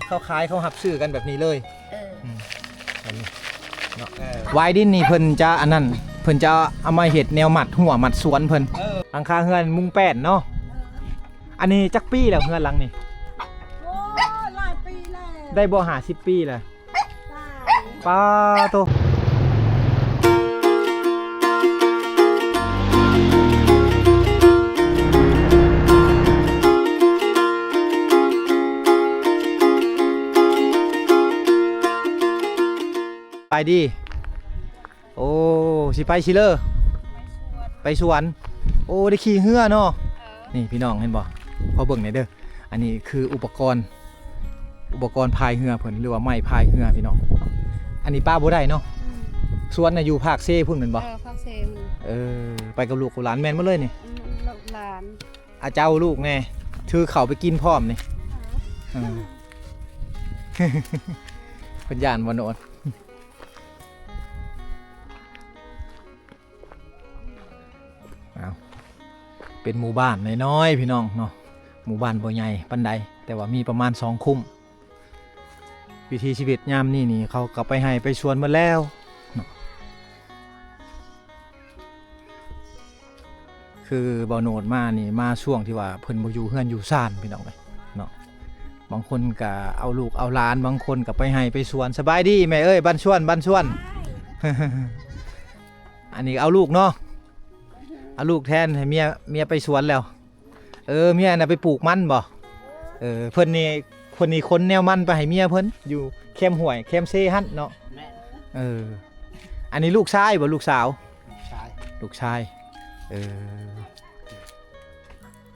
ເຂົາຂາຍ ເຂົາຮັບຊື້ກັນແບບນີ້ເລີຍ. ເອີ ອືມ ອັນນີ້ເນາະ ເອີ ຫວາຍດິນນີ້ເພິ່ນຈະອັນນັ້ນ ເພິ່ນຈະເອົາມາເຮັດແນວມັດຮົ້ວມັດສວນເພິ່ນ. ເອີ ຫຼັງຄາເຮືອນມຸງແປ້ນເນາະ. ເອີ ອັນນີ້ຈັກປີແລ້ວເຮືອນຫຼັງນີ້? ໂອ້ ຫຼາຍປີແລ້ວ ໄດ້ບໍ່ ຫ້າສິບປີແລ້ວ? ປາໂຕ ສະບາຍດີ. ໂອ້ ຊິໄປຊິເລີ? ໄປສວນ. ໂອ້ ໄດ້ຂີ່ເຮືອເນາະ. ເອີ ນີ້ພີ່ນ້ອງເຫັນບໍ່? ຂໍເບິ່ງແດ່ເດີ. ອັນນີ້ຄືອຸປະກອນ ອຸປະກອນພາຍເຮືອເພິ່ນ ຫຼືວ່າໄມ້ພາຍເຮືອພີ່ນ້ອງ. ອັນນີ້ປະບໍ່ໄດ້ເນາະ. ອືມ ສວນນະຢູ່ພາກເຊພຸ້ນແມ່ນບໍ່? ເອີ ພາກເຊພຸ້ນ. ເອີ ໄປກັບລູກກັບຫຼານແມ່ນໝົດເລີຍນີ້? ອືມ ລູກຫຼານ. ອາ ເຈົ້າລູກແດ່ ຖືເຂົ້າໄປກິນພ້ອມນີ້. ເອີ ເພິ່ນຢ້ານບໍ່ໂນດ. ອ້າວ ເປັນໝູ່ບ້ານນ້ອຍໆ ພີ່ນ້ອງເນາະ. ໝູ່ບ້ານບໍ່ໃຫຍ່ປານໃດ ແຕ່ວ່າມີປະມານສອງຄຸ້ມ. ວິຖີຊີວິດຍາມນີ້ນີ້ ເຂົາກໍໄປໄຮ່ໄປສວນໝົດແລ້ວເນາະ. ຄືເບົາໂນດມານີ້ ມາຊ່ວງທີ່ວ່າເພິ່ນບໍ່ຢູ່ເຮືອນຢູ່ຊານ ພີ່ນ້ອງເອີຍເນາະ. ບາງຄົນກະເອົາລູກເອົາຫຼານ ບາງຄົນກະໄປໄຮ່ໄປສວນ. ສະບາຍດີແມ່ເອີຍ ບັນຊວນ ບັນຊວນ. ອັນນີ້ເອົາລູກເນາະ ເອົາລູກແທນ ໃຫ້ເມຍ ເມຍໄປສວນແລ້ວ. ເອີ ເມຍນະໄປປູກມັນບໍ່? ເອີ ເພິ່ນນີ້ ເພິ່ນນີ້ຂົນແນວມັນໄປໃຫ້ເມຍເພິ່ນ ຢູ່ແຄມຫ້ວຍ ແຄມເຊຫັ້ນເນາະ. ແມ່ນ. ເອີ ອັນນີ້ລູກຊາຍບໍ່ ລູກສາວ? ລູກຊາຍ. ລູກຊາຍ. ເອີ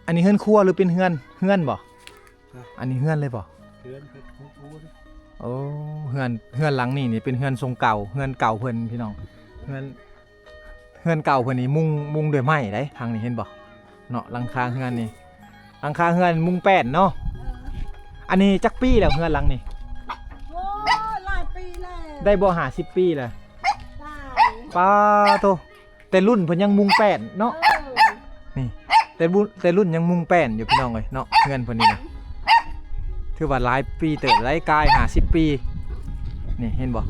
ອັນນີ້ເຮືອນຄົວ ຫຼືເປັນເຮືອນ ເຮືອນບໍ່? ຮະ? ອັນນີ້ເຮືອນເລີຍບໍ່? ເຮືອນ ເຮືອນຄົວ. ໂອ້ ເຮືອນ ເຮືອນຫຼັງນີ້ນີ້ເປັນເຮືອນຊົງເກົ່າ ເຮືອນເກົ່າເພິ່ນ ພີ່ນ້ອງ. ເຮືອນ ເຮືອນເກົ່າເພິ່ນນີ້ມຸງ ມຸງດ້ວຍໄມ້ເດ້ ທາງນີ້ເຫັນບໍ່ເນາະ. ຫຼັງຄາເຮືອນນີ້ ຫຼັງຄາເຮືອນມຸງແປ້ນເນາະ. ເອີ ອັນນີ້ຈັກປີແລ້ວເຮືອນຫຼັງນີ້? ໂອ້ ຫຼາຍປີແລ້ວ ໄດ້ບໍ່ ຫ້າສິບປີແລ້ວ? ຫຼາຍ. ປາໂຕ ແຕ່ລຸ້ນເພິ່ນຍັງມຸງແປ້ນເນາະ. ເອີ ນີ້ ແຕ່ບຸ ແຕ່ລຸ້ນຍັງມຸງແປ້ນຢູ່ ພີ່ນ້ອງເອີຍເນາະ. ເຮືອນເພິ່ນນີ້ນະ ຖືວ່າຫຼາຍປີເຕີບ ຫຼາຍກາຍຫ້າສິບປີ. ນີ້ເຫັນບໍ່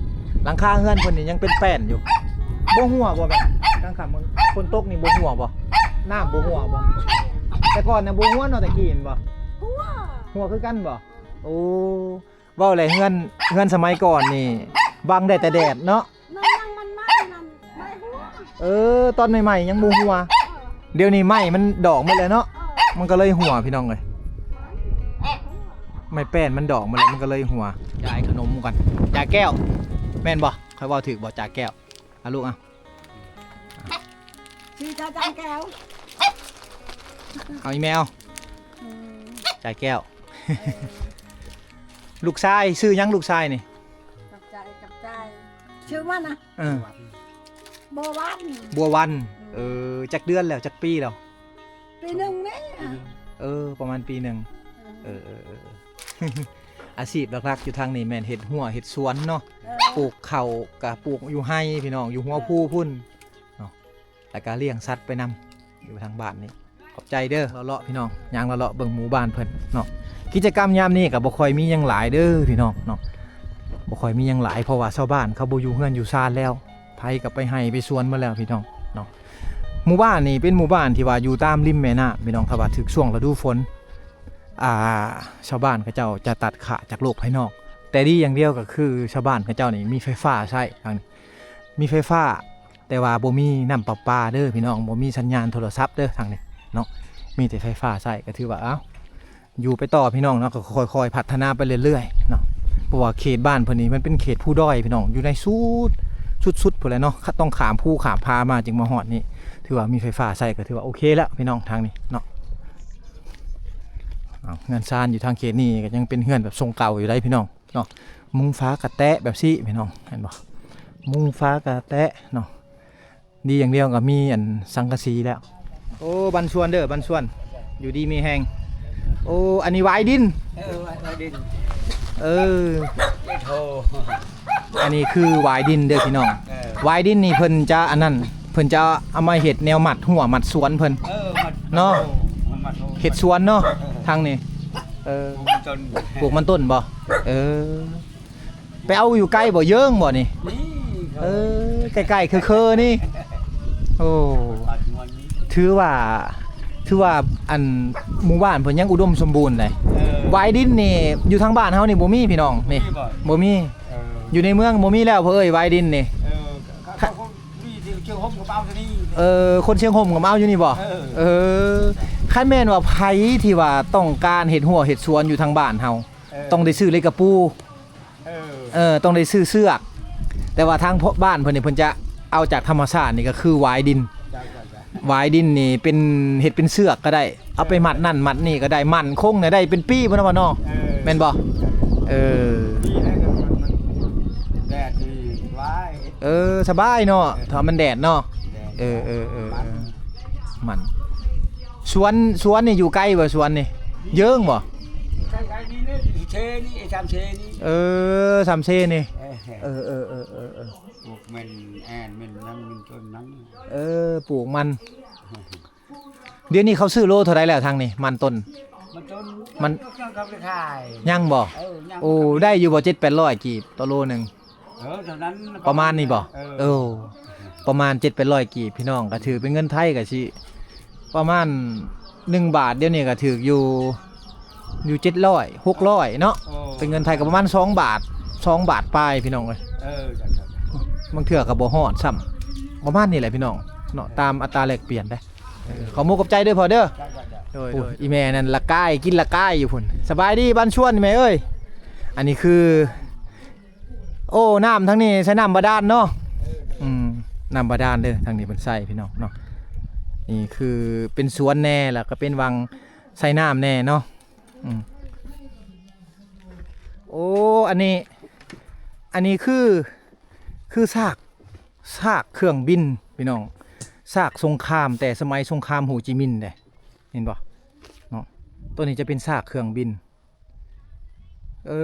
ຫຼັງຄາເຮືອນເພິ່ນນີ້ຍັງເປັນແປ້ນຢູ່. ບໍ່ຮົ່ວບໍ່ແມ່? ກາງຄ່ຳຝົນຕົກນີ້ບໍ່ຮົ່ວບໍ່? ນ້ຳບໍ່ຮົ່ວບໍ່? ແຕ່ກ່ອນນະບໍ່ຮົ່ວເນາະ ແຕ່ກີ້ເຫັນບໍ່? ຮົ່ວ ຮົ່ວຄືກັນບໍ່? ໂອ້ ເວົ້າແລ້ວເຮືອນ ເຮືອນສະໄໝກ່ອນນີ້ບັງໄດ້ແຕ່ແດດເນາະ. ໜ່ວຍຍັງມັນໄມ້ນັ້ນ ໄມ້ຮົ່ວ. ເອີ ຕອນໃໝ່ໆຍັງບໍ່ຮົ່ວ. ເອີ ດຽວນີ້ໄມ້ມັນດອກໝົດແລ້ວເນາະ. ເອີ ມັນກໍເລີຍຮົ່ວ ພີ່ນ້ອງເອີຍ. ໄມ້ແປ້ນມັນດອກໝົດແລ້ວ ມັນກໍເລີຍຮົ່ວ. ຢາຍຂະໜົມກ່ອນ ຢາຍແກ້ວ ແມ່ນບໍ່? ຂ້ອຍເວົ້າຖືກບໍ່? ຢາຍແກ້ວ. ອາ ລູກ ອາ ຊື່ຈາຈັນແກ້ວ. ເອົາອີແມວ. ອືມ ຈາແກ້ວ. ເອີ ລູກຊາຍຊື່ຫຍັງ ລູກຊາຍນີ້? ກັບໃຈ ກັບໃຈ. ຊື່ມັນນະ? ເອີ ບົວວັນ. ບົວວັນ. ອືມ ເອີ ຈັກເດືອນແລ້ວ ຈັກປີແລ້ວ? ປີໜຶ່ງນີ້. ເອີ ປະມານປີໜຶ່ງ. ເອີ ເອີ ເອີ ເອີ ເອີ. ອາຊີບຫຼັກໆຢູ່ທາງນີ້ແມ່ນເຮັດຮົ້ວເຮັດສວນເນາະ. ເອີ ປູກເຂົ້າກະປູກຢູ່ໄຮ່ພີ່ນ້ອງ ຢູ່ຫົວພູພຸ້ນເນາະ. ແລ້ວກະລ້ຽງສັດໄປນຳ ຢູ່ທາງບ້ານນີ້. ຂອບໃຈເດີ. ເລາະໆ ພີ່ນ້ອງ ຍ່າງເລາະໆເບິ່ງໝູ່ບ້ານເພິ່ນເນາະ. ກິດຈະກຳຍາມນີ້ກະບໍ່ຄ່ອຍມີຫຍັງຫຼາຍເດີພີ່ນ້ອງເນາະ. ບໍ່ຄ່ອຍມີຫຍັງຫຼາຍ ເພາະວ່າຊາວບ້ານເຂົາບໍ່ຢູ່ເຮືອນຢູ່ຊານແລ້ວ ໃຜກໍໄປໄຮ່ໄປສວນໝົດແລ້ວພີ່ນ້ອງເນາະ. ໝູ່ບ້ານນີ້ເປັນໝູ່ບ້ານທີ່ວ່າຢູ່ຕາມລິມແມ່ນ້ຳພີ່ນ້ອງ. ຖ້າວ່າຖືກຊ່ວງລະດູຝົນ ອ່າ ຊາວບ້ານເຂົາເຈົ້າຈະຕັດຂາດຈາກໂລກພາຍນອກ. ແຕ່ດີຢ່າງດຽວກໍຄືຊາວບ້ານເຂົາເຈົ້ານີ້ມີໄຟຟ້າໃຊ້ ທາງນີ້ມີໄຟຟ້າ ແຕ່ວ່າບໍ່ມີນ້ຳປະປາເດີພີ່ນ້ອງ. ບໍ່ມີສັນຍານໂທລະສັບເດີທາງນີ້ເນາະ. ມີແຕ່ໄຟຟ້າໃຊ້ ກໍຖືວ່າ ເອົ້າ ຢູ່ໄປຕໍ່ພີ່ນ້ອງເນາະ. ກໍຄ່ອຍໆພັດທະນາໄປເລື້ອຍໆເນາະ. ເພາະວ່າເຂດບ້ານເພິ່ນນີ້ມັນເປັນເຂດພູດອຍພີ່ນ້ອງ ຢູ່ໃນສຸດ ສຸດໆພຸ້ນແຫຼະເນາະ. ຕ້ອງຂ້າມພູຂ້າມຜາມາຈຶ່ງມາຮອດນີ້. ຖືວ່າມີໄຟຟ້າໃຊ້ ກໍຖືວ່າໂອເຄແລ້ວພີ່ນ້ອງ ທາງນີ້ເນາະ. ເອົາ ເຮືອນຊານຢູ່ທາງເຂດນີ້ກໍຍັງເປັນເຮືອນແບບຊົງເກົ່າຢູ່ໃດພີ່ນ້ອງ. ເນາະ ມຸງຝາກະແຕະແບບຊີ້ພີ່ນ້ອງ ເຫັນບໍ່? ມຸງຝາກະແຕະເນາະ. ດີຢ່າງດຽວກໍມີອັນສັງກະສີແລ້ວ. ໂອ້ ບັນຊວນເດີ ບັນຊວນ ຢູ່ດີມີແຮງ. ໂອ້ ອັນນີ້ຫວາຍດິນ. ເອີ ຫວາຍ ຫວາຍດິນ. ເອີ ເອີໂທ ອັນນີ້ຄືຫວາຍດິນເດີພີ່ນ້ອງ. ເອີ ຫວາຍດິນນີ້ເພິ່ນຈະອັນນັ້ນ ເພິ່ນຈະເອົາມາເຮັດແນວມັດຮົ້ວມັດສວນເພິ່ນ. ເອີ ມັດ ເນາະ ມັດ ມັດ ເຮັດສວນເນາະ. ເອີ ທາງນີ້ ເອີ ປູກມັນຕົ້ນ ປູກມັນຕົ້ນບໍ່? ເອີ ໄປເອົາຢູ່ໃກ້ບໍ່? ເຢິງບໍ່ນີ້? ນີ້ ເອີ ໃກ້ໆ ເຄີໆ ນີ້. ໂອ້ ຖືວ່າ ຖືວ່າ ອັນ ໝູ່ບ້ານເພິ່ນຍັງອຸດົມສົມບູນໃດ. ເອີ ຫວາຍດິນນີ້ຢູ່ທາງບ້ານເຮົານີ້ບໍ່ມີພີ່ນ້ອງນີ້ ບໍ່ມີ. ເອີ ຢູ່ໃນເມືອງບໍ່ມີແລ້ວພໍ່ເອີຍ ຫວາຍດິນນີ້. ເອີ ຄົນຊຽງຮົມກໍມາເອົາຢູ່ນີ້ບໍ່? ເອີ ເອີ ຄົນຊຽງຮົມກໍມາເອົາຢູ່ນີ້ບໍ່? ເອີ ເອີ ຄັນແມ່ນວ່າໃຜທີ່ວ່າຕ້ອງການເຮັດຮົ້ວເຮັດສວນຢູ່ທາງບ້ານເຮົາ ເອີ ຕ້ອງໄດ້ຊື້ເຫຼັກກະປູ. ເອີ ເອີ ຕ້ອງໄດ້ຊື້ເຊືອກ. ແຕ່ວ່າທາງ ພ- ບ້ານເພິ່ນນີ້ ເພິ່ນຈະເອົາຈາກທຳມະຊາດນີ້ ກໍຄືຫວາຍດິນ. ເຈົ້າ ເຈົ້າ ຫວາຍດິນນີ້ເປັນ ເຮັດເປັນເຊືອກກໍໄດ້ ເອົາໄປມັດນັ້ນມັດນີ້ກໍໄດ້ ໝັ້ນຄົງນະ ໄດ້ເປັນປີພຸ້ນນະ ເນາະ. ເອີ ແມ່ນບໍ່? ເອີ ປີແລ້ວກໍມັນ ມັນແດດນີ້ສະບາຍ. ເອີ ສະບາຍເນາະ ເອີ ຖ້າມັນແດດເນາະ. ແດດ ເອີ ເອີ ເອີ ມັນ ເອີ ມັນ. ສວນ ສວນນີ້ຢູ່ໃກ້ບໍ່? ສວນນີ້ເຢິງບໍ່? ໃກ້ໆ ນີ້ ນີ້ເຊນີ້ ສາມເຊນີ້. ເອີ ສາມເຊນີ້. ເອີ ເອີ ເອີ ເອີ ເອີ ເອີ ປູກມັນແອນ ມັນນັ້ນ ມັນຕົ້ນນັ້ນ. ເອີ ປູກມັນ. ດຽວນີ້ເຂົາຊື້ໂລເທົ່າໃດແລ້ວທາງນີ້ ມັນຕົ້ນ? ມັນຕົ້ນ ມັນຍັງບໍ່ໄດ້ຂາຍ. ຍັງບໍ່? ເອີ ຍັງ. ໂອ້ ໄດ້ຢູ່ບໍ່ ເຈັດແປດຮ້ອຍກີບຕໍ່ໂລໜຶ່ງ? ເອີ ເທົ່ານັ້ນ ປະມານນີ້ບໍ່? ເອີ ເອີ ປະມານເຈັດແປດຮ້ອຍກີບ ພີ່ນ້ອງ ກໍຖືເປັນເງິນໄທກໍຊິປະມານໜຶ່ງບາດ ດຽວນີ້ກໍຖືກຢູ່ ຢູ່ເຈັດຮ້ອຍ ຫົກຮ້ອຍເນາະ. ເອີ ເປັນເງິນໄທກໍປະມານສອງບາດ ສອງບາດປາຍ ພີ່ນ້ອງເອີຍ. ເອີ ເຈົ້າ ເຈົ້າ ເຈົ້າ. ບາງເທື່ອກໍບໍ່ຮອດຊ້ຳ ປະມານນີ້ແຫຼະ ພີ່ນ້ອງເນາະ ເອີ ຕາມອັດຕາແລກປ່ຽນເດ້. ເອີ ເອີ ຂອບມຸກຂອບໃຈເດີພໍ່ເດີ. ເຈົ້າ ເຈົ້າ ເຈົ້າ. ໂດຍ ໂດຍ. ອີ່ແມ່ນັ້ນລະກາຍ ກິນລະກາຍຢູ່ພຸ້ນ. ສະບາຍດີບ້ານຊວນແມ່ເອີຍ. ອັນນີ້ຄື ໂອ້ ນ້ຳທາງນີ້ໃຊ້ນ້ຳບາດານເນາະ. ເອີ ອືມ ນ້ຳບາດານເດີ ທາງນີ້ເພິ່ນໃຊ້ ພີ່ນ້ອງເນາະ. ນີ້ຄືເປັນສວນແດ່ ແລ້ວກໍເປັນວັງໃສ່ນ້ຳແດ່ເນາະ. ອືມ ໂອ້ ອັນນີ້ ອັນນີ້ຄື ຄືຊາກ ຊາກເຄື່ອງບິນ ພີ່ນ້ອງ ຊາກສົງຄາມ ແຕ່ສະໄໝສົງຄາມໂຮຈິມິນເດ້ ເຫັນບໍ່ເນາະ. ໂຕນີ້ຈະເປັນຊາກເຄື່ອງບິນ. ເອີ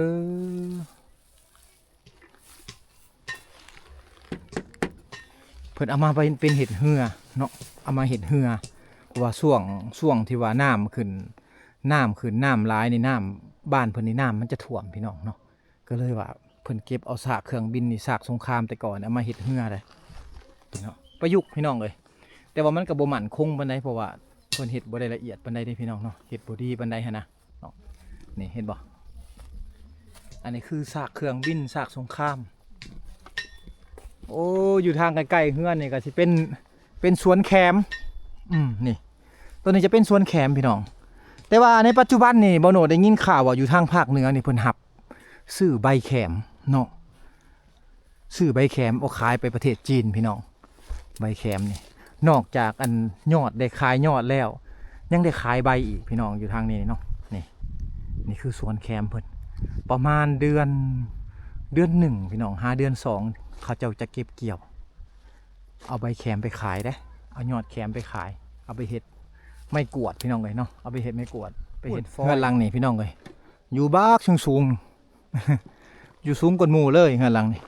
ເພິ່ນເອົາມາເປັນ ເປັນເຮັດເຮືອເນາະ ເອົາມາເຮັດເຮືອ ເພາະວ່າຊ່ວງ ຊ່ວງທີ່ວ່ານ້ຳຂຶ້ນ ນ້ຳຂຶ້ນ ນ້ຳຫຼາຍນີ້ ນ້ຳ ບ້ານເພິ່ນນີ້ນ້ຳມັນຈະຖ້ວມ ພີ່ນ້ອງເນາະ. ກໍເລີຍວ່າເພິ່ນເກັບເອົາຊາກເຄື່ອງບິນນີ້ ຊາກສົງຄາມແຕ່ກ່ອນ ເອົາມາເຮັດເຮືອໄດ໋ເນາະ ປະຍຸກ ພີ່ນ້ອງເອີຍ. ແຕ່ວ່າມັນກໍບໍ່ໝັ້ນຄົງປານໃດ ເພາະວ່າເພິ່ນເຮັດບໍ່ໄດ້ລະອຽດປານໃດເດ້ ພີ່ນ້ອງເນາະ ເຮັດບໍ່ດີປານໃດຫັ້ນນະ. ເນາະ ນີ້ເຫັນບໍ່ ອັນນີ້ຄືຊາກເຄື່ອງບິນ ຊາກສົງຄາມ. ໂອ້ ຢູ່ທາງໃກ້ໆເຮືອນນີ້ກໍຊິເປັນ ເປັນສວນແຂມ. ອືມ ນີ້ ໂຕນີ້ຈະເປັນສວນແຂມ ພີ່ນ້ອງ. ແຕ່ວ່າໃນປັດຈຸບັນນີ້ ບ່າວໂນດໄດ້ຍິນຂ່າວວ່າຢູ່ທາງພາກເໜືອນີ້ເພິ່ນຮັບຊື້ໃບແຂມເນາະ. ຊື້ໃບແຂມເອົາຂາຍໄປປະເທດຈີນ ພີ່ນ້ອງ. ໃບແຂມນີ້ ນອກຈາກອັນຍອດ ໄດ້ຂາຍຍອດແລ້ວ ຍັງໄດ້ຂາຍໃບອີກ ພີ່ນ້ອງ ຢູ່ທາງນີ້ເນາະ. ນີ້ ນີ້ຄືສວນແຂມເພິ່ນ ປະມານເດືອນ ເດືອນໜຶ່ງ ພີ່ນ້ອງ ຫາເດືອນສອງ ເຂົາເຈົ້າຈະເກັບກ່ຽວ ເອົາໃບແຂມໄປຂາຍເດ້ ເອົາຍອດແຂມໄປຂາຍ ເອົາໄປເຮັດໄມ້ກວາດ ພີ່ນ້ອງເອີຍເນາະ ເອົາໄປເຮັດໄມ້ກວາດ ໄປເຮັດ ໂອ້ຍ ເຮືອນຫຼັງນີ້ ພີ່ນ້ອງເອີຍ ຢູ່ບັກສູງໆ ຢູ່ສູງກວ່າໝູ່ເລີຍ ເຮືອນຫຼັງນີ້.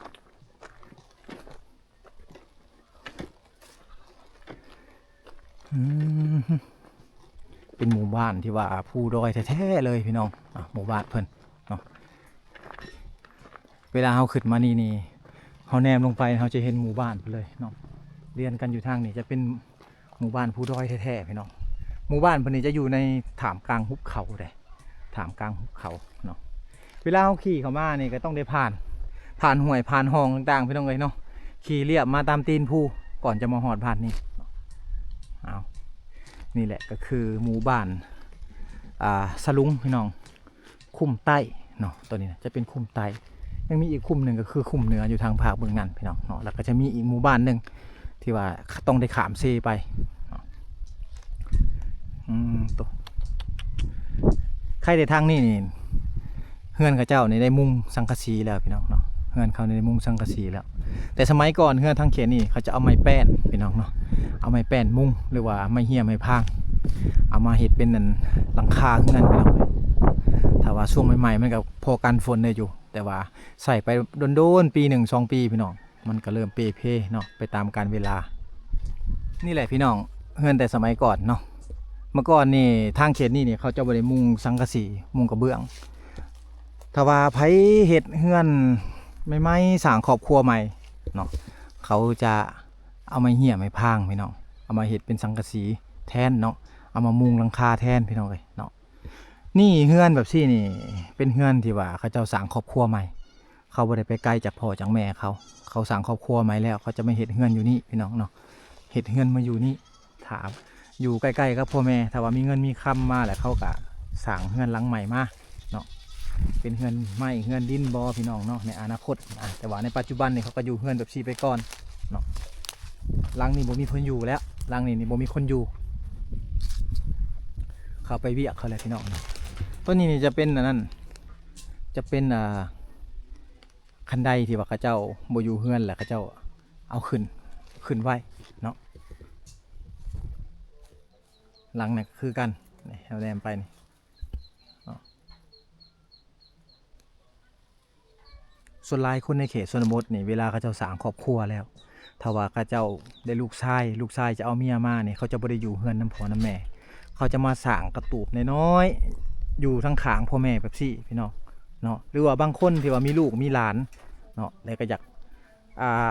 ອືມ ເປັນໝູ່ບ້ານທີ່ວ່າພູດອຍແທ້ໆເລີຍ ພີ່ນ້ອງ. ອ່ະ ໝູ່ບ້ານເພິ່ນເນາະ ເວລາເຮົາຂຶ້ນມານີ້ນີ້ ເຮົາແນມລົງໄປ ເຮົາຈະເຫັນໝູ່ບ້ານເພິ່ນເລີຍເນາະ. ລຽນກັນຢູ່ທາງນີ້ຈະເປັນ ໝູ່ບ້ານພູດອຍແທ້ໆ ພີ່ນ້ອງ. ໝູ່ບ້ານເພິ່ນນີ້ຈະຢູ່ໃນທ່າມກາງຫຸບເຂົາເດ້ ທ່າມກາງຫຸບເຂົາເນາະ. ເວລາເຮົາຂີ່ເຂົ້າມານີ້ກໍຕ້ອງໄດ້ຜ່ານ ຜ່ານຫ້ວຍ ຜ່ານຮ່ອງຕ່າງໆ ພີ່ນ້ອງເອີຍເນາະ. ຂີ່ລຽບມາຕາມຕີນພູ ກ່ອນຈະມາຮອດບ້ານນີ້. ອ້າວ ນີ້ແຫຼະກໍຄືໝູ່ບ້ານ ອ່າ ສະຫຼຸງ ພີ່ນ້ອງ. ຄຸ້ມໃຕ້ເນາະ ຕົວນີ້ນະຈະເປັນຄຸ້ມໃຕ້. ຍັງມີອີກຄຸ້ມໜຶ່ງກໍຄືຄຸ້ມເໜືອ ຢູ່ທາງພາກເບື້ອງນັ້ນ ພີ່ນ້ອງເນາະ. ແລ້ວກໍຈະມີອີກໝູ່ບ້ານໜຶ່ງທີ່ວ່າຕ້ອງໄດ້ຂ້າມເຊໄປເນາະ. ອືມ ໂຕ ໄຄແຕ່ທາງນີ້ນີ້ ເຮືອນເຂົາເຈົ້ານີ້ໄດ້ມຸງສັງກະສີແລ້ວ ພີ່ນ້ອງເນາະ. ເຮືອນເຂົານີ້ໄດ້ມຸງສັງກະສີແລ້ວ. ແຕ່ສະໄໝກ່ອນເຮືອນທາງເຂດນີ້ເຂົາຈະເອົາໄມ້ແປ້ນ ພີ່ນ້ອງເນາະ ເອົາໄມ້ແປ້ນມຸງ ຫຼືວ່າໄມ້ເຫຍໄມ້ພາງ ເອົາມາເຮັດເປັນອັນຫຼັງຄາເຮືອນ ພີ່ນ້ອງ. ຖ້າວ່າຊ່ວງໃໝ່ໆ ມັນກໍພໍກັນຝົນໄດ້ຢູ່ ແຕ່ວ່າໃຊ້ໄປດົນໆ ປີໜຶ່ງສອງປີ ພີ່ນ້ອງ ມັນກໍເລີ່ມເປ່ເພເນາະ ໄປຕາມການເວລາ. ນີ້ແຫຼະ ພີ່ນ້ອງ ເຮືອນແຕ່ສະໄໝກ່ອນເນາະ. ເມື່ອກ່ອນນີ້ທາງເຂດນີ້ນີ້ ເຂົາເຈົ້າບໍ່ໄດ້ມຸງສັງກະສີ ມຸງກະເບື້ອງ. ຖ້າວ່າໃຜເຮັດເຮືອນໃໝ່ໆ ສ້າງຄອບຄົວໃໝ່ເນາະ ເຂົາຈະເອົາໄມ້ຫ້ຽມໄມ້ພາງ ພີ່ນ້ອງ ເອົາມາເຮັດເປັນສັງກະສີແທນເນາະ ເອົາມາມຸງຫຼັງຄາແທນ ພີ່ນ້ອງເອີຍເນາະ. ນີ້ເຮືອນແບບຊີ້ນີ້ ເປັນເຮືອນທີ່ວ່າເຂົາເຈົ້າສ້າງຄອບຄົວໃໝ່ ເຂົາບໍ່ໄດ້ໄປໄກຈາກພໍ່ຈາກແມ່ເຂົາ ເຂົາສ້າງຄອບຄົວໃໝ່ແລ້ວ ເຂົາຈະມາເຮັດເຮືອນຢູ່ນີ້ ພີ່ນ້ອງເນາະ ເຮັດເຮືອນມາຢູ່ນີ້. ຖ້າຢູ່ໃກ້ໆກັບພໍ່ແມ່ ຖ້າວ່າມີເງິນມີຄຳມາແລ້ວ ເຂົາກະສ້າງເຮືອນຫຼັງໃໝ່ມາເນາະ ເປັນເຮືອນໄມ້ເຮືອນດິນບໍ ພີ່ນ້ອງເນາະ ໃນອະນາຄົດ. ອາ ແຕ່ວ່າໃນປັດຈຸບັນນີ້ ເຂົາກະຢູ່ເຮືອນແບບຊີ້ໄປກ່ອນເນາະ. ຫຼັງນີ້ບໍ່ມີຄົນຢູ່ແລ້ວ ຫຼັງນີ້ນີ້ບໍ່ມີຄົນຢູ່ ເຂົາໄປວຽກເຂົາແລ້ວ ພີ່ນ້ອງ. ໂຕນີ້ນີ້ຈະເປັນອັນນັ້ນ ຈະເປັນ ອ່າ ຄັນໄດທີ່ວ່າເຂົາເຈົ້າບໍ່ຢູ່ເຮືອນ ແລ້ວເຂົາເຈົ້າເອົາຂຶ້ນ ຂຶ້ນໄວ້ເນາະ. ຫຼັງນັ້ນກະຄືກັນ ນີ້ ເຮົາແນມໄປນີ້ເນາະ. ສ່ວນຫຼາຍຄົນໃນເຂດຊົນນະບົດນີ້ ເວລາເຂົາເຈົ້າສ້າງຄອບຄົວແລ້ວ ຖ້າວ່າເຂົາເຈົ້າໄດ້ລູກຊາຍ ລູກຊາຍຈະເອົາເມຍມານີ້ ເຂົາຈະບໍ່ໄດ້ຢູ່ເຮືອນນຳພໍ່ນຳແມ່ ເຂົາຈະມາສ້າງກະຕູບນ້ອຍໆ ຢູ່ທາງຂ້າງພໍ່ແມ່ແບບຊີ້ ພີ່ນ້ອງເນາະ. ຫຼືວ່າບາງຄົນທີ່ວ່າມີລູກມີຫຼານເນາະ ແລ້ວກະຢາກ ອ່າ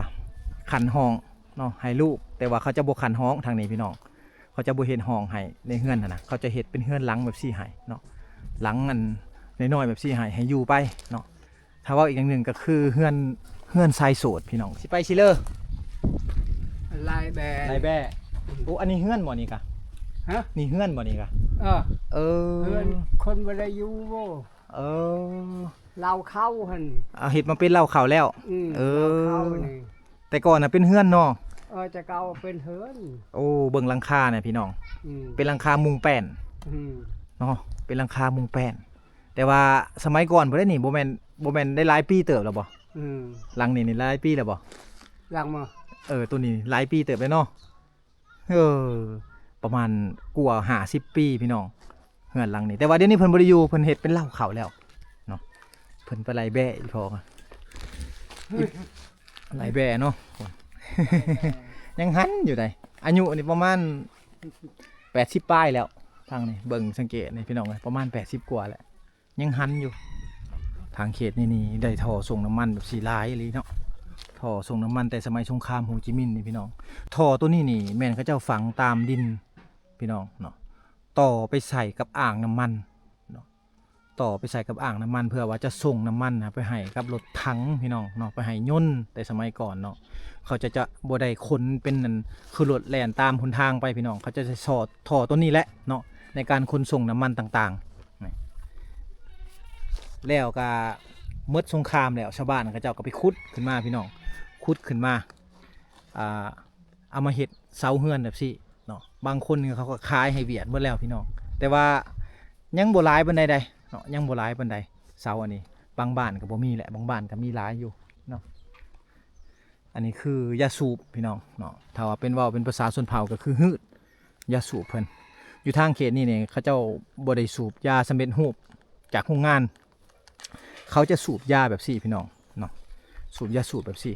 ຂັນຫ້ອງເນາະໃຫ້ລູກ ແຕ່ວ່າເຂົາຈະບໍ່ຂັນຫ້ອງທາງນີ້ ພີ່ນ້ອງ ເຂົາຈະບໍ່ເຮັດຫ້ອງໃຫ້ໃນເຮືອນຫັ້ນນະ ເຂົາຈະເຮັດເປັນເຮືອນຫຼັງແບບຊີ້ໃຫ້ເນາະ ຫຼັງອັນນ້ອຍໆແບບຊີ້ໃຫ້ ໃຫ້ຢູ່ໄປເນາະ. ຖ້າເວົ້າອີກຢ່າງໜຶ່ງກະຄືເຮືອນ ເຮືອນຊາຍໂສດ ພີ່ນ້ອງ ຊິໄປຊິເລີ ຫຼາຍແບ ຫຼາຍແບ. ອືມ ໂອ້ ອັນນີ້ເຮືອນບໍ່ນີ້ກະ? ຮະ? ນີ້ເຮືອນບໍ່ນີ້ກະ? ເອີ ເອີ ເຮືອນຄົນບໍ່ໄດ້ຢູ່ບໍ່? ເອີ ເລົ້າເຂົ້າຫັ້ນ ເອົາເຮັດມາເປັນເລົ້າເຂົ້າແລ້ວ. ອືມ ເອີ ເລົ້າເຂົ້ານີ້ ແຕ່ກ່ອນນະເປັນເຮືອນເນາະ? ເອີ ແຕ່ເກົ່າເປັນເຮືອນ. ໂອ້ ເບິ່ງຫຼັງຄາແນ່ພີ່ນ້ອງ. ອືມ ເປັນຫຼັງຄາມຸງແປ້ນ. ອືມ ເນາະ ເປັນຫຼັງຄາມຸງແປ້ນ. ແຕ່ວ່າສະໄໝກ່ອນພຸ້ນເດ້ນີ້ ບໍ່ແມ່ນ ບໍ່ແມ່ນໄດ້ຫຼາຍປີເຕີບແລ້ວບໍ່? ອືມ ຫຼັງນີ້ນີ້ຫຼາຍປີແລ້ວບໍ່? ຫຼັງບໍ່? ເອີ ໂຕນີ້ຫຼາຍປີເຕີບແລ້ວເນາະ. ເອີ ປະມານກວ່າຫ້າສິບປີພີ່ນ້ອງ ເຮືອນຫຼັງນີ້. ແຕ່ວ່າດຽວນີ້ເພິ່ນບໍ່ໄດ້ຢູ່ ເພິ່ນເຮັດເປັນເລົ້າເຂົ້າແລ້ວເນາະ ເພິ່ນໄປໄລ່ແບ້ອີ່ພໍ່ ໄລ່ແບ້ເນາະ. ຍັງຫັນຢູ່ໃດ໋ ອາຍຸນີ້ປະມານແປດສິບປາຍແລ້ວ. ທາງນີ້ເບິ່ງສັງເກດນີ້ພີ່ນ້ອງເອີຍ ປະມານແປດສິບກວ່າແລ້ວ ຍັງຫັນຢູ່. ທາງເຂດນີ້ນີ້ໄດ້ທໍ່ສົ່ງນ້ຳມັນແບບຊີ້ຫຼາຍອີ່ຫຼີເນາະ ທໍ່ສົ່ງນ້ຳມັນແຕ່ສະໄໝສົງຄາມໂຮຈິມິນນີ້ພີ່ນ້ອງ. ທໍ່ໂຕນີ້ນີ້ແມ່ນເຂົາເຈົ້າຝັງຕາມດິນພີ່ນ້ອງເນາະ ຕໍ່ໄປໃສ່ກັບອ່າງນ້ຳມັນເນາະ ຕໍ່ໄປໃສ່ກັບອ່າງນ້ຳມັນ ເພື່ອວ່າຈະສົ່ງນ້ຳມັນນະໄປໃຫ້ກັບລົດຖັງພີ່ນ້ອງເນາະ ໄປໃຫ້ຍົນແຕ່ສະໄໝກ່ອນເນາະ. ເຂົາຈະ ຈະບໍ່ໄດ້ຂົນເປັນອັນ ຄືລົດແລ່ນຕາມຫົນທາງໄປພີ່ນ້ອງ ເຂົາຈະໃສ່ທໍ່ ທໍ່ໂຕນີ້ແຫຼະເນາະ ໃນການຂົນສົ່ງນ້ຳມັນຕ່າງໆ. ແລ້ວກະໝົດສົງຄາມແລ້ວ ຊາວບ້ານເຂົາເຈົ້າກະໄປຂຸດຂຶ້ນມາພີ່ນ້ອງ ຂຸດຂຶ້ນມາ ອ່າ ເອົາມາເຮັດເສົາເຮືອນແບບຊີ້ເນາະ. ບາງຄົນເຂົາກະຂາຍໃຫ້ຫວຽດໝົດແລ້ວພີ່ນ້ອງ ແຕ່ວ່າຍັງບໍ່ຫຼາຍປານໃດໃດເນາະ ຍັງບໍ່ຫຼາຍປານໃດ. ເສົາອັນນີ້ບາງບ້ານກະບໍ່ມີແຫຼະ ບາງບ້ານກະມີຫຼາຍຢູ່ເນາະ. ອັນນີ້ຄືຢາສູບພີ່ນ້ອງເນາະ ຖ້າວ່າເປັນເວົ້າເປັນພາສາຊົນເຜົ່າກະຄືຮືດ ຢາສູບເພິ່ນ. ຢູ່ທາງເຂດນີ້ນີ້ ເຂົາເຈົ້າບໍ່ໄດ້ສູບຢາສຳເລັດຮູບຈາກໂຮງງານ ເຂົາຈະສູບຢາແບບຊີ້ພີ່ນ້ອງເນາະ ສູບຢາສູບແບບຊີ້.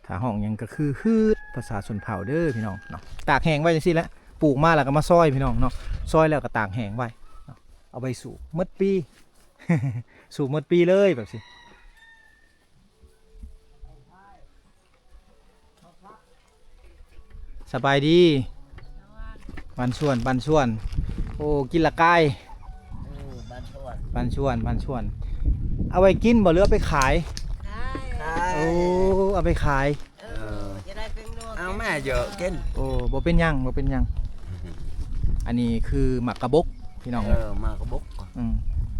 ຖ້າຮ້ອງຫຍັງກະຄືຮືດ ພາສາຊົນເຜົ່າເດີພີ່ນ້ອງເນາະ. ຕາກແຫ້ງໄວ້ຈັ່ງຊີ້ແຫຼະ ປູກມາແລ້ວກະມາຊອຍພີ່ນ້ອງເນາະ ຊອຍແລ້ວກະຕາກແຫ້ງໄວ້ເນາະ ເອົາໄວ້ສູບໝົດປີ ສູບໝົດປີເລີຍແບບຊີ້. ສະບາຍດີ ບ້ານສວນ ບ້ານສວນ. ໂອ້ ກິນລະກາຍ ເອີ ບ້ານສວນ ບ້ານສວນ ບ້ານສວນ. ເອົາໄວ້ກິນບໍ່ ຫຼືເອົາໄປຂາຍ? ຂາຍ ຂາຍ. ໂອ້ ເອົາໄປຂາຍ ເອີ ຈະໄດ້ເປັນໜໍ່ ເອົາແມ່ເຢີະກິນ. ໂອ້ ບໍ່ເປັນຫຍັງ ບໍ່ເປັນຫຍັງ. ອັນນີ້ຄືໝາກກະບົກພີ່ນ້ອງ ເອີ ໝາກກະບົກ. ອືມ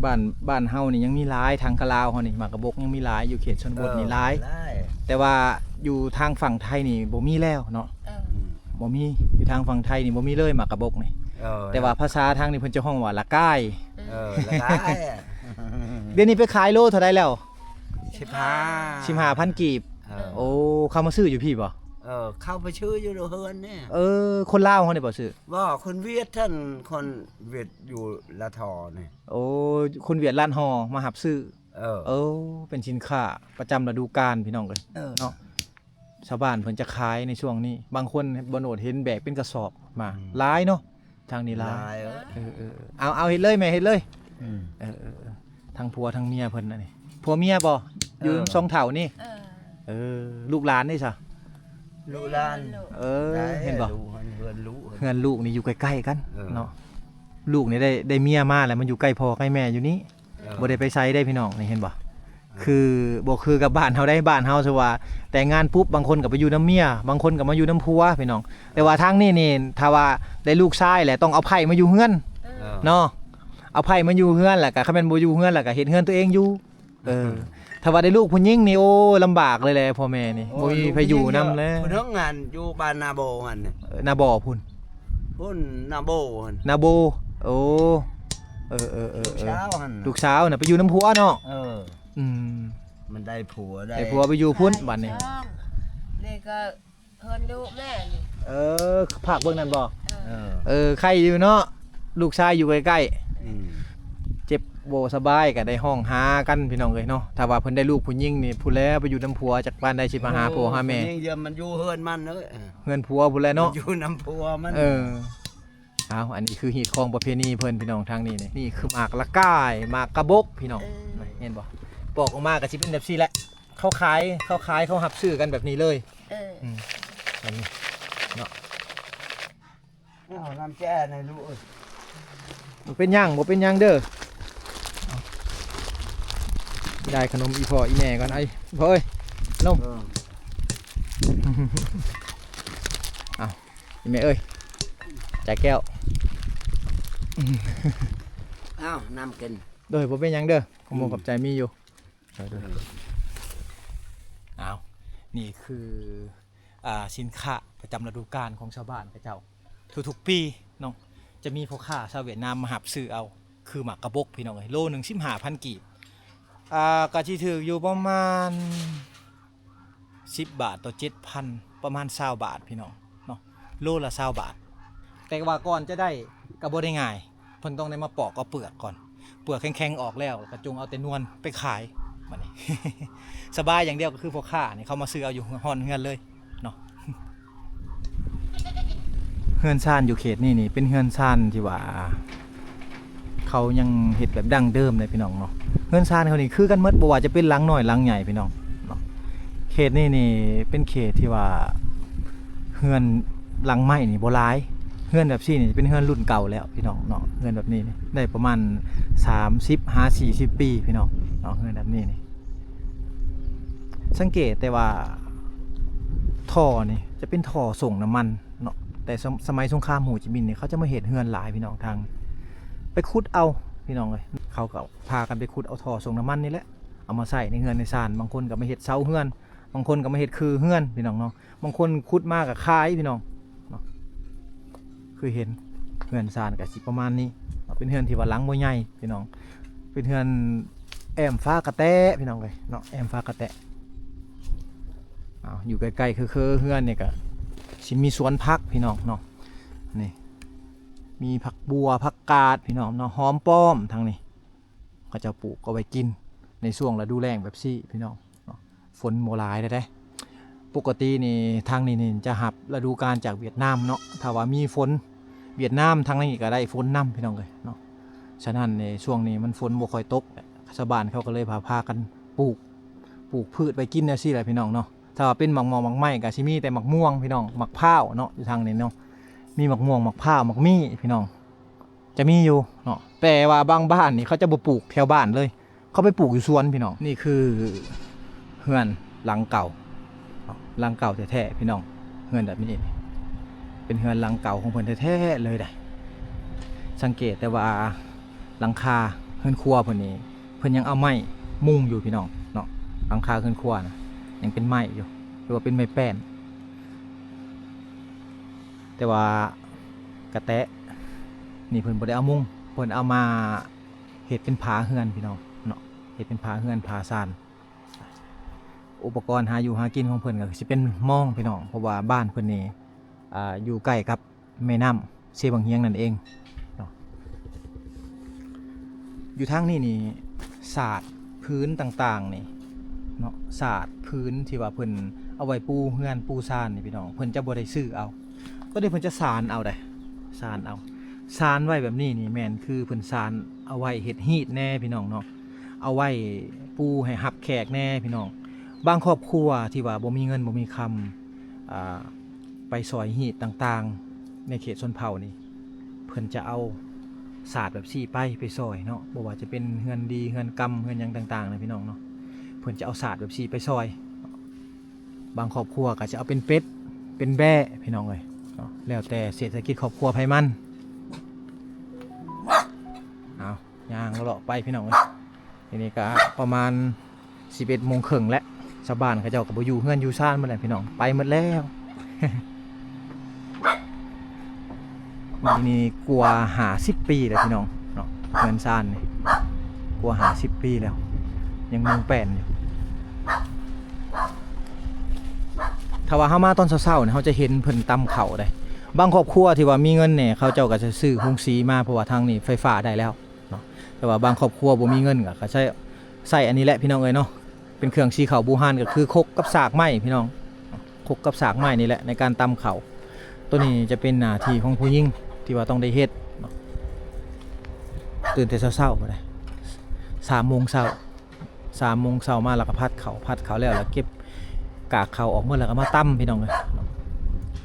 ບ້ານ ບ້ານເຮົານີ້ຍັງມີຫຼາຍ ທາງກະລາວເຮົານີ້ ໝາກກະບົກຍັງມີຫຼາຍ ຢູ່ເຂດຊົນນະບົດນີ້ຫຼາຍ ເອີ ຫຼາຍ ແຕ່ວ່າຢູ່ທາງຝັ່ງໄທນີ້ບໍ່ມີແລ້ວເນາະ. ເອີ ອືມ ບໍ່ມີ ຢູ່ທາງຝັ່ງໄທນີ້ບໍ່ມີເລີຍໝາກກະບົກນີ້. ເອີ ແຕ່ວ່າພາສາທາງນີ້ເພິ່ນຈະຮ້ອງວ່າລະກາຍ. ເອີ ລະກາຍ. ດຽວນີ້ໄປຂາຍໂລເທົ່າໃດແລ້ວ? ສິບຫ້າ ສິບຫ້າພັນກີບ. ເອີ ໂອ້ ເຂົາມາຊື້ຢູ່ພີ້ບໍ່? ເອີ ເຂົາໄປຊື້ຢູ່ເຮືອນນີ້. ເອີ ຄົນລາວເຮົານີ້ບໍ່ຊື້? ບໍ່ ຄົນຫວຽດຫັ້ນ ຄົນຫວຽດຢູ່ລາດຫໍ່ນີ້. ໂອ້ ຄົນຫວຽດລາດຫໍ່ມາຮັບຊື້. ເອີ ເອີ ເປັນສິນຄ້າປະຈຳລະດູການພີ່ນ້ອງເອີຍ. ເອີ ເນາະ ຊາວບ້ານເພິ່ນຈະຂາຍໃນຊ່ວງນີ້ ບາງຄົນບໍ່ໂນດເຫັນແບກເປັນກະສອບມາ ອືມ ຫຼາຍເນາະ. ທາງນີ້ຫຼາຍ ຫຼາຍເອີຍ ເອີໆ ເອົາ ເອົາເຮັດເລີຍແມ່ ເຮັດເລີຍ ອືມ ເອີໆ ທັງຜົວທັງເມຍເພິ່ນອັນນີ້ ຜົວເມຍບໍ່ ຢູ່ ເອີ ສອງເຖົ້ານີ້ ເອີ ເອີ ລູກຫຼານເດ້ຊະ ລູກຫຼານ ເອີ ເຫັນບໍ່ ເຮືອນລູກ ເຮືອນລູກນີ້ຢູ່ໃກ້ໆກັນ ເອີ ເນາະ ລູກນີ້ໄດ້ ໄດ້ເມຍມາແລ້ວ ມາຢູ່ໃກ້ພໍ່ໃກ້ແມ່ຢູ່ນີ້ ເອີ ບໍ່ໄດ້ໄປໃສເດ້ພີ່ນ້ອງ ນີ້ເຫັນບໍ່ ຄືບໍ່ຄືກັບບ້ານເຮົາໃດ໋ ບ້ານເຮົາສະວ່າແຕ່ງງານປຸບ ບາງຄົນກໍໄປຢູ່ນຳເມຍ ບາງຄົນກໍມາຢູ່ນຳຜົວພີ່ນ້ອງ ແຕ່ວ່າທາງນີ້ນີ້ ຖ້າວ່າໄດ້ລູກຊາຍແຫຼະ ຕ້ອງເອົາໃພ້ມາຢູ່ເຮືອນ ເອີ ເນາະ ເອົາໃພ້ມາຢູ່ເຮືອນ ແລ້ວກໍຄັນແມ່ນບໍ່ຢູ່ເຮືອນ ແລ້ວກໍເຮັດເຮືອນຕົວເອງຢູ່ ເອີ ຖ້າວ່າໄດ້ລູກຜູ້ຍິງນີ້ ໂອ້ ລຳບາກເລີຍແຫຼະພໍ່ແມ່ນີ້ ໂອ້ ບໍ່ມີໃຜຢູ່ນຳແລ້ວ ຜູ້ໜຶ່ງຫັ້ນ ຢູ່ບ້ານນາບໍ່ຫັ້ນ ເອີ ນາບໍ່ພຸ້ນ ພຸ້ນ ນາບໍ່ຫັ້ນ ນາບໍ່ ໂອ້ ເອີໆໆໆ ລູກສາວຫັ້ນ ລູກສາວນະໄປຢູ່ນຳຜົວເນາະ ເອີ ອືມ ມັນໄດ້ຜົວ ໄດ້ ໄດ້ຜົວໄປຢູ່ພຸ້ນ ບາດນີ້ ນີ້ກໍເຮືອນລູກແມ່ນີ້ ເອີ ພາກເບິ່ງນັ້ນບໍ່ ເອີ ເອີ ໄຄຢູ່ເນາະ ລູກຊາຍຢູ່ໃກ້ໆ ອືມ ເຈັບບໍ່ສະບາຍກໍໄດ້ຮ້ອງຫາກັນພີ່ນ້ອງເອີຍເນາະ ຖ້າວ່າເພິ່ນໄດ້ລູກຜູ້ຍິງນີ້ ຜູ້ແລ້ວໄປຢູ່ນຳຜົວ ຈັກປານໃດຊິມາຫາພໍ່ຫາແມ່ ຜູ້ຍິງມັນຢູ່ເຮືອນມັນເອີຍ ເຮືອນຜົວພຸ້ນແຫຼະເນາະ ຢູ່ນຳຜົວມັນ ເອີ ເອົາ ອັນນີ້ຄືຮີດຄອງປະເພນີເພິ່ນພີ່ນ້ອງ ທາງນີ້ນີ້ ນີ້ຄືໝາກລະກາຍ ໝາກກະບົກພີ່ນ້ອງ ເອີ ເຫັນບໍ່ ປອກອອກມາກໍຊິເປັນແບບຊີ້ແຫຼະ ເຂົາຂາຍ ເຂົາຂາຍ ເຂົາຮັບຊື້ກັນແບບນີ້ເລີຍ ເອີ ອືມ ແບບນີ້ເນາະ ເອົານ້ຳແຈ້ໃຫ້ລູກເອີຍ ບໍ່ເປັນຫຍັງ ບໍ່ເປັນຫຍັງເດີ ໄດ້ຂະໜົມອີ່ພໍ່ອີ່ແມ່ກ່ອນ ໄອ້ພໍ່ເອີຍ ຂະໜົມ ເອີ ເອົາ ອີ່ແມ່ເອີຍ ໃຈແກ້ວ ເອົານ້ຳກິນ ໂດຍ ບໍ່ເປັນຫຍັງເດີ ຂອບໃຈມີຢູ່ ເອົາ ນີ້ຄື ອ່າ ສິນຄ້າປະຈຳລະດູການຂອງຊາວບ້ານເຂົາເຈົ້າ ທຸກໆປີເນາະ ຈະມີພໍ່ຄ້າຊາວຫວຽດນາມມາຮັບຊື້ເອົາ ຄືໝາກກະບົກພີ່ນ້ອງເອີຍ ໂລໜຶ່ງສິບຫ້າພັນກີບ ອ່າ ກໍຊິຖືກຢູ່ປະມານ ສິບບາດຕໍ່ເຈັດພັນ ປະມານຊາວບາດພີ່ນ້ອງເນາະ ໂລລະຊາວບາດ ແຕ່ວ່າກ່ອນຈະໄດ້ກໍບໍ່ໄດ້ງ່າຍ ເພິ່ນຕ້ອງໄດ້ມາປອກເອົາເປືອກກ່ອນ ເປືອກແຂງໆອອກແລ້ວ ແລ້ວກໍຈົ່ງເອົາແຕ່ນວນໄປຂາຍ ບາດນີ້ ສະບາຍຢ່າງດຽວກໍຄືພໍ່ຄ້ານີ້ເຂົາມາຊື້ເອົາຢູ່ຮອດເຮືອນເລີຍເນາະ ເຮືອນຊານຢູ່ເຂດນີ້ນີ້ ເປັນເຮືອນຊານທີ່ວ່າ ເຂົາຍັງເຮັດແບບດັ້ງເດີມເດ້ພີ່ນ້ອງເນາະ ເຮືອນຊານເຂົານີ້ຄືກັນໝົດ ບໍ່ວ່າຈະເປັນຫຼັງນ້ອຍຫຼັງໃຫຍ່ພີ່ນ້ອງເນາະ ເຂດນີ້ນີ້ເປັນເຂດທີ່ວ່າເຮືອນຫຼັງໄມ້ນີ້ບໍ່ຫຼາຍ ເຮືອນແບບຊີ້ນີ້ເປັນເຮືອນລຸ້ນເກົ່າແລ້ວພີ່ນ້ອງເນາະ ເຮືອນແບບນີ້ນີ້ໄດ້ປະມານສາມສິບຫາສີ່ສິບປີພີ່ນ້ອງເນາະ ເຮືອນແບບນີ້ນີ້ ສັງເກດແຕ່ວ່າທໍ່ນີ້ຈະເປັນທໍ່ສົ່ງນ້ຳມັນ ເນາະ ແຕ່ສະ ສະໄໝສົງຄາມໂຮຈິມິນນີ້ ເຂົາຈະມາເຮັດເຮືອນຫຼາຍພີ່ນ້ອງ ທາງໄປຂຸດເອົາພີ່ນ້ອງເອີຍ ເຂົາກໍພາກັນໄປຂຸດເອົາທໍ່ສົ່ງນ້ຳມັນນີ້ແຫຼະ ເອົາມາໃສ່ໃນເຮືອນໃນຊານ ບາງຄົນກໍມາເຮັດເສົາເຮືອນ ບາງຄົນກໍມາເຮັດຄືເຮືອນພີ່ນ້ອງເນາະ ບາງຄົນຂຸດມາກໍຂາຍພີ່ນ້ອງເນາະ ຄືເຫັນເຮືອນຊານກໍຊິປະມານນີ້ເນາະ ເປັນເຮືອນທີ່ວ່າຫຼັງບໍ່ໃຫຍ່ພີ່ນ້ອງ ເປັນເຮືອນແອ້ມຟ້າກະແຕະພີ່ນ້ອງເອີຍເນາະ ແອ້ມຟ້າກະແຕະ ເອົາ ຢູ່ໃກ້ໆ ເຄີໆ ເຮືອນນີ້ກະຊິມີສວນຜັກພີ່ນ້ອງເນາະ ນີ້ ມີຜັກບົ່ວ ຜັກກາດພີ່ນ້ອງເນາະ ຫອມປ້ອມທາງນີ້ ເຂົາເຈົ້າປູກເອົາໄວ້ກິນໃນຊ່ວງລະດູແລ້ງແບບຊີ້ພີ່ນ້ອງເນາະ ຝົນບໍ່ຫຼາຍແທ້ໆ ປົກກະຕິນີ້ທາງນີ້ນີ້ຈະຮັບລະດູການຈາກຫວຽດນາມເນາະ ຖ້າວ່າມີຝົນຫວຽດນາມ ທາງນີ້ກະໄດ້ຝົນນຳພີ່ນ້ອງເອີຍເນາະ ສະນັ້ນນີ້ຊ່ວງນີ້ມັນຝົນບໍ່ຄ່ອຍຕົກ ຊາວບ້ານເຂົາກໍເລີຍພາ ພາກັນປູກ ປູກພືດໄວ້ກິນແນວຊີ້ແຫຼະພີ່ນ້ອງເນາະ ຖ້າວ່າເປັນໝາກໝອກໝາກໄມ້ກໍຊິມີແຕ່ໝາກມ່ວງພີ່ນ້ອງ ໝາກພ້າວເນາະ ຢູ່ທາງນີ້ເນາະ ມີໝາກມ່ວງ ໝາກພ້າວ ໝາກມີ້ພີ່ນ້ອງ ຈະມີຢູ່ເນາະ ແຕ່ວ່າບາງບ້ານນີ້ເຂົາຈະບໍ່ປູກແຖວບ້ານເລີຍ ເຂົາໄປປູກຢູ່ສວນພີ່ນ້ອງ ນີ້ຄືເຮືອນຫຼັງເກົ່າ ຫຼັງເກົ່າແທ້ໆ ພີ່ນ້ອງ ເຮືອນແບບນີ້ ເປັນເຮືອນຫຼັງເກົ່າຂອງເພິ່ນແທ້ໆ ເລີຍໄດ໋ ສັງເກດແຕ່ວ່າຫຼັງຄາເຮືອນຄົວເພິ່ນນີ້ ເພິ່ນຍັງເອົາໄມ້ມຸງຢູ່ພີ່ນ້ອງເນາະ ຫຼັງຄາເຮືອນຄົວນະ ຍັງເປັນໄມ້ຢູ່ ຫຼືວ່າເປັນໄມ້ແປ້ນ ແຕ່ວ່າກະແຕະນີ້ເພິ່ນບໍ່ໄດ້ເອົາມຸງ ເພິ່ນເອົາມາເຮັດເປັນຝາເຮືອນພີ່ນ້ອງເນາະ ເຮັດເປັນຝາເຮືອນຝາຊານ ອຸປະກອນຫາຢູ່ຫາກິນຂອງເພິ່ນກໍຊິເປັນມອງພີ່ນ້ອງ ເພາະວ່າບ້ານເພິ່ນນີ້ ອ່າ ຢູ່ໃກ້ກັບ ແມ່ນ້ຳເຊບັ້ງຮຽງນັ້ນເອງເນາະ ຢູ່ທາງນີ້ນີ້ ສາດພື້ນຕ່າງໆນີ້ເນາະ ສາດພື້ນທີ່ວ່າເພິ່ນເອົາໄວ້ປູເຮືອນປູຊານນີ້ພີ່ນ້ອງ ເພິ່ນຈະບໍ່ໄດ້ຊື້ເອົາ ໂຕນີ້ເພິ່ນຈະສານເອົາໃດ໋ ສານເອົາ ສານໄວ້ແບບນີ້ນີ້ແມ່ນຄືເພິ່ນສານເອົາໄວ້ເຮັດຮີດແດ່ພີ່ນ້ອງເນາະ ເອົາໄວ້ປູໃຫ້ຮັບແຂກແດ່ພີ່ນ້ອງ. ບາງຄອບຄົວທີ່ວ່າບໍ່ມີເງິນບໍ່ມີຄຳ ອ່າ ໄປຊ່ອຍຮີດຕ່າງໆ ໃນເຂດຊົນເຜົ່ານີ້ ເພິ່ນຈະເອົາສາດແບບຊີ້ໄປ ໄປຊ່ອຍເນາະ ບໍ່ວ່າຈະເປັນເຮືອນດີ ເຮືອນກຳ ເຮືອນຫຍັງຕ່າງໆນະພີ່ນ້ອງເນາະ ເພິ່ນຈະເອົາສາດແບບຊີ້ໄປຊ່ອຍ. ບາງຄອບຄົວກໍຈະເອົາເປັນເປັດ ເປັນແບ້ພີ່ນ້ອງເອີຍເນາະ ແລ້ວແຕ່ເສດຖະກິດຄອບຄົວໃຜມັນ. ເອົາ ຍ່າງເລາະໆໄປພີ່ນ້ອງເອີຍ. ທີນີ້ກໍປະມານສິບເອັດໂມງເຄິ່ງແລ້ວ ຊາວບ້ານເຂົາເຈົ້າກໍບໍ່ຢູ່ເຮືອນຢູ່ຊານໝົດແລ້ວພີ່ນ້ອງ ໄປໝົດແລ້ວ. ນີ້ ນີ້ກວ່າຫ້າສິບປີແລ້ວພີ່ນ້ອງເນາະ ເຮືອນຊານນີ້ກວ່າຫ້າສິບປີແລ້ວ ຍັງມຸງແປ້ນຢູ່. ຖ້າວ່າເຮົາມາຕອນເຊົ້າໆນີ້ ເຮົາຈະເຫັນເພິ່ນຕຳເຂົ້າເດ້. ບາງຄອບຄົວທີ່ວ່າມີເງິນແດ່ ເຂົາເຈົ້າກໍຈະຊື້ໂຮງສີມາ ເພາະວ່າທາງນີ້ໄຟຟ້າໄດ້ແລ້ວເນາະ. ແຕ່ວ່າບາງຄອບຄົວບໍ່ມີເງິນກໍ ກໍໃຊ້ ໃຊ້ອັນນີ້ແຫຼະພີ່ນ້ອງເອີຍເນາະ ເປັນເຄື່ອງສີເຂົ້າບູຮານ ກໍຄືຄົກກັບສາກໄມ້ພີ່ນ້ອງ ຄົກກັບສາກໄມ້ນີ້ແຫຼະໃນການຕຳເຂົ້າ. ໂຕນີ້ຈະເປັນໜ້າທີ່ຂອງຜູ້ຍິງທີ່ວ່າຕ້ອງໄດ້ເຮັດເນາະ ຕື່ນແຕ່ເຊົ້າໆ ກໍໄດ້ ສາມໂມງເຊົ້າ ສາມໂມງເຊົ້າມາ ແລ້ວກໍຜັດເຂົ້າ ຜັດເຂົ້າແລ້ວ ແລ້ວເກັບກາກເຂົ້າອອກໝົດ ແລ້ວກໍມາຕຳພີ່ນ້ອງເອີຍ.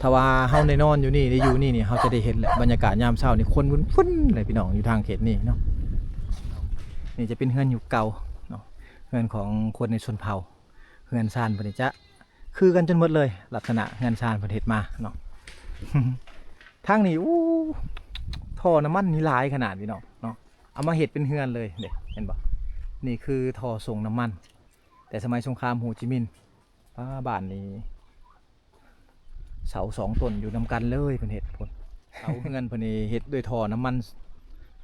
ຖ້າວ່າເຮົາໄດ້ນອນຢູ່ນີ້ ໄດ້ຢູ່ນີ້ນີ້ ເຮົາຈະໄດ້ເຫັນແຫຼະ ບັນຍາກາດຍາມເຊົ້ານີ້ຄົນວຸ້ນໆເລີຍພີ່ນ້ອງ ຢູ່ທາງເຂດນີ້ເນາະ. ນີ້ຈະເປັນເຮືອນຢູ່ເກົ່າເນາະ ເຮືອນຂອງຄົນໃນຊົນເຜົ່າ ເຮືອນຊານເພິ່ນນີ້ຈະຄືກັນຈົນໝົດເລີຍ ລັກສະນະເຮືອນຊານເພິ່ນເຮັດມາເນາະ. ທາງນີ້ ໂອ້ ທໍ່ນ້ຳມັນນີ້ຫຼາຍຂະໜາດພີ່ນ້ອງເນາະ ເອົາມາເຮັດເປັນເຮືອນເລີຍເດ້ ເຫັນບໍ່? ນີ້ຄືທໍ່ສົ່ງນ້ຳມັນ ແຕ່ສະໄໝສົງຄາມໂຮຈິມິນ. ປ້າ ບ້ານນີ້ເສົາສອງຕົ້ນຢູ່ນຳກັນເລີຍ ເພິ່ນເຮັດພຸ້ນ ເສົາເຮືອນເພິ່ນນີ້ເຮັດດ້ວຍທໍ່ນ້ຳມັນ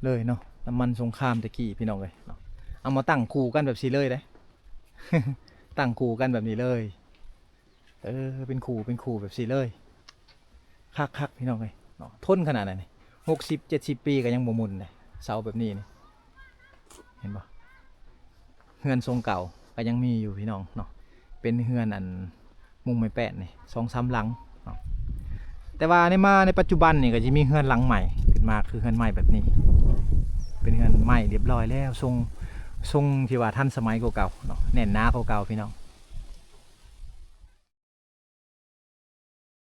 ເລີຍເນາະ ນ້ຳມັນສົງຄາມແຕ່ກີ້ພີ່ນ້ອງເອີຍເນາະ. ເອົາມາຕັ້ງຄູ່ກັນແບບນີ້ເລີຍເດ້ ຕັ້ງຄູ່ກັນແບບນີ້ເລີຍ ເອີ ເປັນຄູ່ ເປັນຄູ່ແບບນີ້ເລີຍ. ຄັກໆ ພີ່ນ້ອງເອີຍເນາະ ທົນຂະໜາດນັ້ນນີ້ ຫົກສິບ ເຈັດສິບປີກໍຍັງບໍ່ໝຸ່ນເດ້ ເສົາແບບນີ້ນີ້ ເຫັນບໍ່? ເຮືອນຊົງເກົ່າກໍຍັງມີຢູ່ພີ່ນ້ອງເນາະ ເປັນເຮືອນອັນມຸງໄມ້ແປ້ນນີ້ ສອງສາມຫຼັງເນາະ. ແຕ່ວ່າໃນ ມາໃນປັດຈຸບັນນີ້ກໍຈະມີເຮືອນຫຼັງໃໝ່ຂຶ້ນມາ ຄືເຮືອນໃໝ່ແບບນີ້ ເປັນເຮືອນໃໝ່ລຽບຮ້ອຍແລ້ວ ຊົງ ຊົງທີ່ວ່າທັນສະໄໝກວ່າເກົ່າເນາະ ແໜ້ນໜາກວ່າເກົ່າພີ່ນ້ອງ.